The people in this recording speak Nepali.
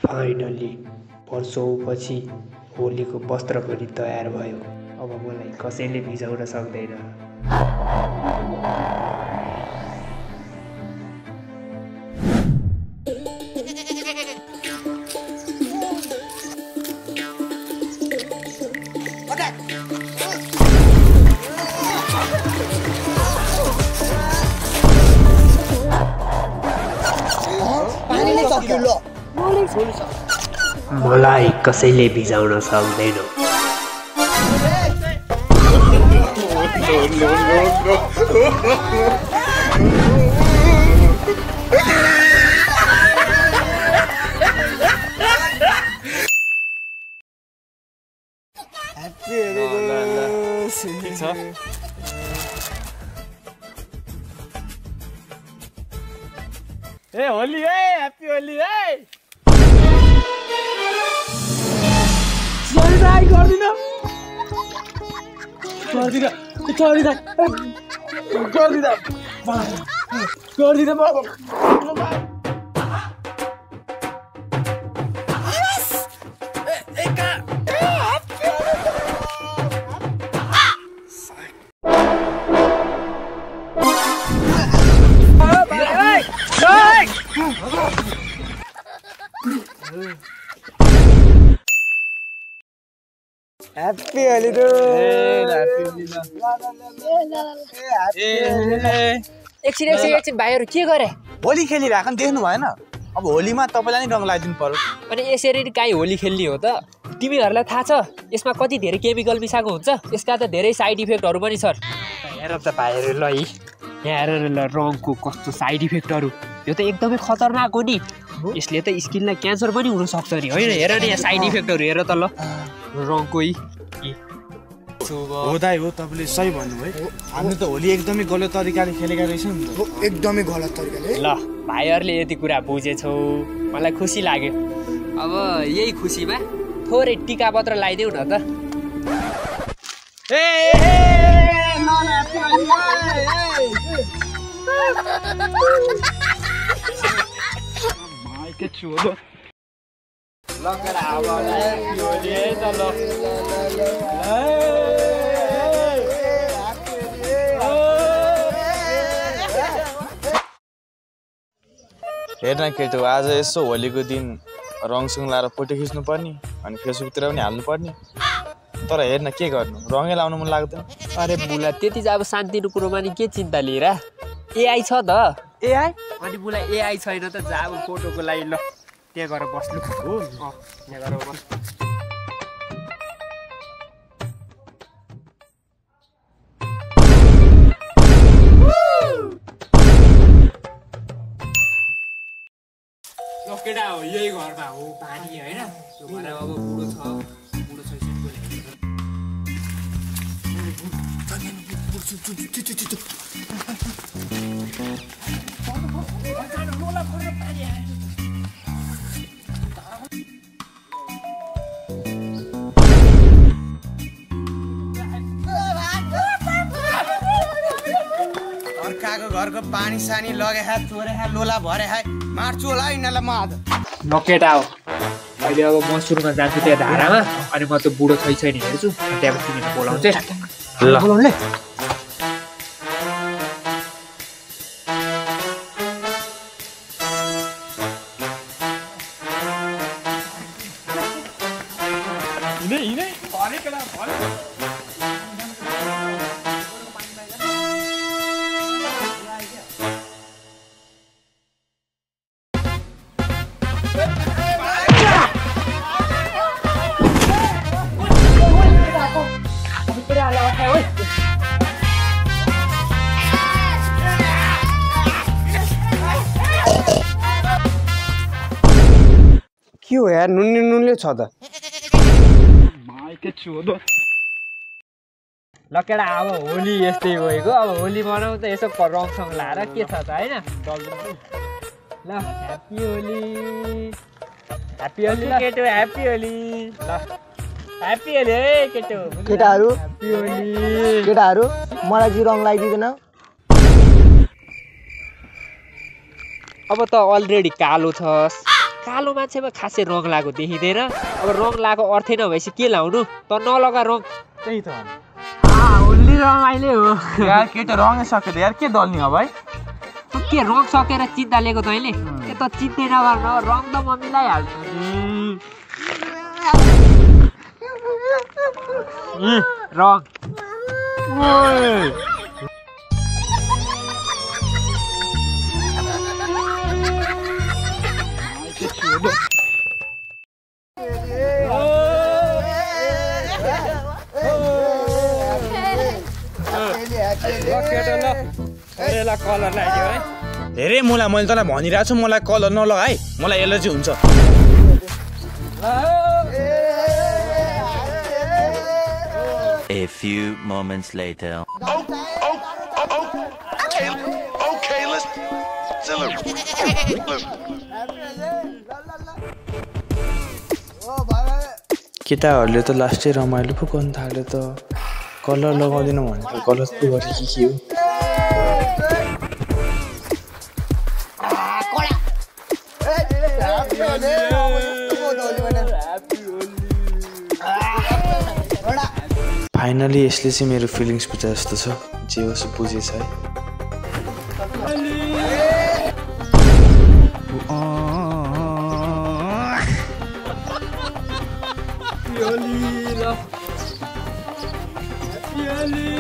फाइनली वर्षौपछि होलीको वस्त्र पनि तयार भयो। अब मलाई कसैले भिजाउन सक्दैन। मलाई कसैले भिजाउन सक्दैन। ए होली है, ह्यापी होली है। हैप्पी होली तो एकछिन भाइहरु के गरे? होली खेलिरहेको नि देख्नु भएन? अब होलीमा तपाईलाई नि रङ लगाइदिनु पर्यो। अनि यसरी काई होली खेल्ने हो त? तिमीहरुलाई थाहा छ यसमा कति धेरै केमिकल मिसाएको हुन्छ? यसका त धेरै साइड इफेक्टहरु पनि छन्। हेर त भाइहरु ल है, यहाँ हेर ल रङको कस्तो साइड इफेक्टहरु। यो त एकदमै खतरनाक हो नि। यसले त स्किनलाई क्यान्सर पनि हुन सक्छ नि हैन? हेर न यहाँ साइड इफेक्टहरु हेर त ल रङको हो दाइ हो, तपाईले सही भन्नुभयो। हामी त होली एकदमै गलत तरिकाले खेलेका रहेछौँ नि त। एकदमै गलत तरिकाले। ल भाइहरुले यति कुरा बुझेछौ, मलाई खुसी लाग्यो। अब यही खुसीमा थोरै टीका पत्र लगाइदेऊ न त। हेर्न केटो, आज यसो होलीको दिन रङसङ लाएर फोटो खिच्नु पर्ने अनि फेसबुकतिर पनि हाल्नु पर्ने। तर हेर्न के गर्नु, रङै लाउनु मन लाग्दैन। अरे बुला त्यति चाहिँ अब शान्तिको कुरोमा नि के चिन्ता लिएर? एआई छ त। एआई? अनि बुला एआई छैन त जा अब फोटोको लागि ल त्यहाँ गएर बस्नु हो। यहाँ गएर बस। केटा हो यही घरमा हो पानी हैन? यो घर अब बुढो छ, बुढो छ अर्काको घरको पानी सानी लगे है, चोरे है, लोला भरे है, मार्छु होला यिनीहरूलाई म आज। नकेटा हो अहिले अब म सुरुमा जान्छु त्यहाँ धारामा, अनि म त्यो बुढो छैन हेर्छु, त्यहाँबाट तिमीलाई बोलाउँछ ल बोलाउनुले। के हो यार, नुनले छ त। ल केटा अब होली यस्तै गएको, अब होली मनाउँ त यसो रङसङ लाएर के छ त हैन? ल ह्यापी होली, ह्यापी होली केटो, ह्यापी होली। ल ह्यापी होली है केटो। केटाहरु ह्यापी होली। केटाहरु मलाई चाहिँ रङ लगाइदिदैन? अब त अलरेडी कालो छस्, कालो मान्छेमा खासै रङ लगाएको देखिँदैन। अब रङ लगाएको अर्थै नभएपछि के लाउनु त नलगा रङ। त्यही त होली रङ अहिले हो यार केटा रङै सक्यो त यार के दल्ने अब है तँ के रङ सकेर चिन्ता लिएको तैँले ए त चिन्दै नगर्नु रङ त म मिलाइहाल्छु रङ कलर लाग्यो है धेरै मलाई मैले तँलाई भनिरहेको छु मलाई कलर नलगा है मलाई एलर्जी हुन्छ A few moments later. Okay, let's केटाहरूले त लास्टै रमाइलो पो गर्नु थाल्यो त कलर लगाउँदैन भनेर गलत पो गरेँ कि के हो फाइनली यसले चाहिँ मेरो फिलिङ्स बुझे जस्तो छ जे होस् बुझेछ है Happy